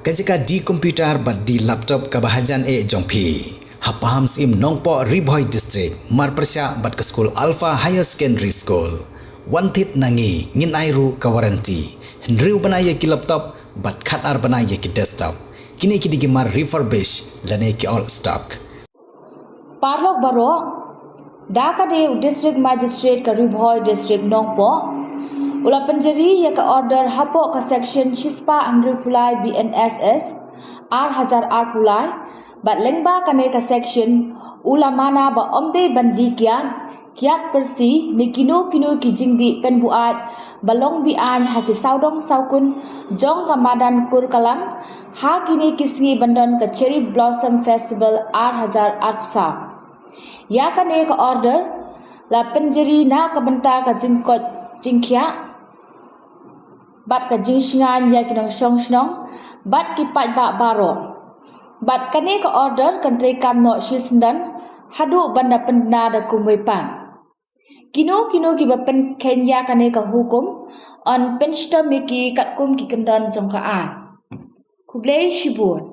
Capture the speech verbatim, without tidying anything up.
Ka jaka de computer bad de laptop kaba hajan eh jong phi, ha Pahamsyiem Nongpoh, Ri Bhoi District, marpyrshah bad ka skul Alpha Higher Secondary School. Wan thied na ngi, ngin ai ruh ka warranty. Hynriew bnai ïa ki laptop bad khatar bnai ïa ki desktop. Kine ki dei ki mar refurbish lane ki old stock. Paralok baroh, da kane u District Magistrate ka Ri Bhoi District Nongpoh u la pynjari ïa ka order hapoh ka section shispah hynriewphew lai B N S S, ar hajar arphew lai, bad lyngba kane ka section u la mana ba ym dei ban die kiad, kiad pyrsi ne kino kino ki jingdih pynbuaid ba long be-aiñ ha ki sawdong sawkun jong ka madan Kurkalam ha kine ki sngi ban don ka Cherry Blossom Festival ar hajar arphew saw. Ïa kane ka order la pynjari na ka bynta ka jingkoit jingkhiah bad ka jingshngaiñ ïa ki nongshong shnong bad ki paidbah baroh. Bad kane ka order kan treikam noh shisyndon haduh ban da pynbna da kumwei pat. Kino kino kiba pynkheiñ ïa kane ka hukum yn pynshitom ïa ki katkum ki kyndon jong ka aiñ. Khublei shibun.